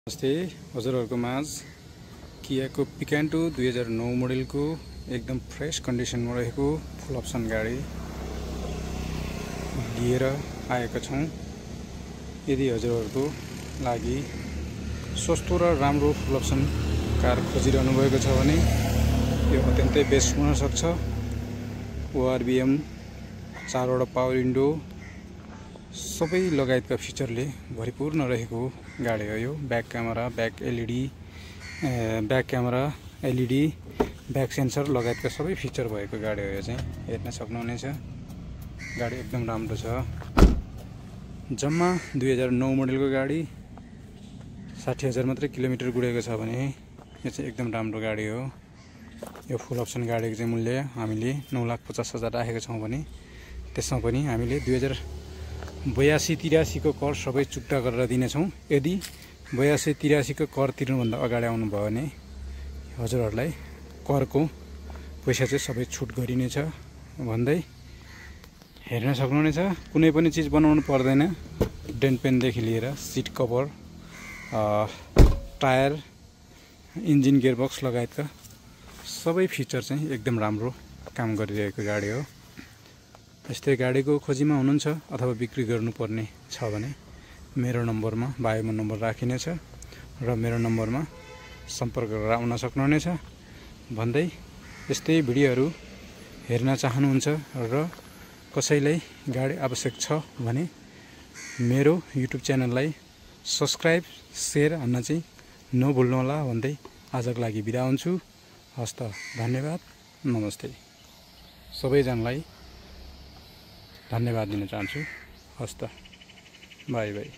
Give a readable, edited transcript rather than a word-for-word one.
नमस्ते हजुरहरुको माझ कियाको पिकान्टो 2009 मोडलको एकदम फ्रेश कन्डिसनमा रहेको फुल अप्सन गाडी लिएर आएका छौं। यदि हजुरहरुको लागि सस्तो र राम्रो फुल अप्सन कार खोजिरहनु भएको छ भने यो अत्यन्तै बेस्ट हुन सक्छ। ORVM 4 वटा पावर विन्डो सबै लगायतका फिचरले भरिपूर्ण रहेको गाडी हो यो। Back camera, back LED, back sensor लगायतका सबै फिचर भएको गाडी हो यो चाहिँ। हेर्न सक्नुहुनेछ गाडी एकदम राम्रो छ। जम्मा 2009 मोडलको गाडी 60,000 मात्रै किलोमिटर गुडेको छ भने यो चाहिँ एकदम राम्रो गाडी हो। यो फुल अप्सन गाडीको चाहिँ मूल्य हामीले 9,50,000 राखेका छौं भने त्यसमा पनि हामीले 2082-83 को कर सबै चुक्ता गरेर दिनेछौं। यदि 82-83 को कर तिर्नुभन्दा अगाडि आउनु भयो भने हजुरहरुलाई करको पैसा चाहिँ सबै छुट गरिनेछ भन्दै हेर्न सक्नुहुनेछ। कुनै पनि चीज बनाउनु पर्दैन, डेन्ट पेनदेखि लिएर सिट कभर, टायर, इन्जिन गियरबक्स लगायतका सबै फिचर चाहिँ एकदम राम्रो काम गरिरहेको गाडी हो। यस्तै गाडीको खोजीमा हुनुहुन्छ अथवा बिक्री गर्नुपर्ने छ भने मेरो नम्बरमा बायोमा नम्बर राखिनेछ र मेरो नम्बरमा सम्पर्क गरेर आउन सक्नुहुनेछ भन्दै यस्तै भिडियोहरू हेर्न चाहनुहुन्छ र कसैलाई गाडी आवश्यक छ भने मेरो युट्युब च्यानललाई सब्स्क्राइब शेयर गर्न चाहिँ नभुल्नुहोला भन्दै आजको लागि बिदा हुन्छु। हस्त धन्यवाद, नमस्ते। सबैजनालाई धन्यवाद दिन चाहन्छु। हस्त बाई बाई।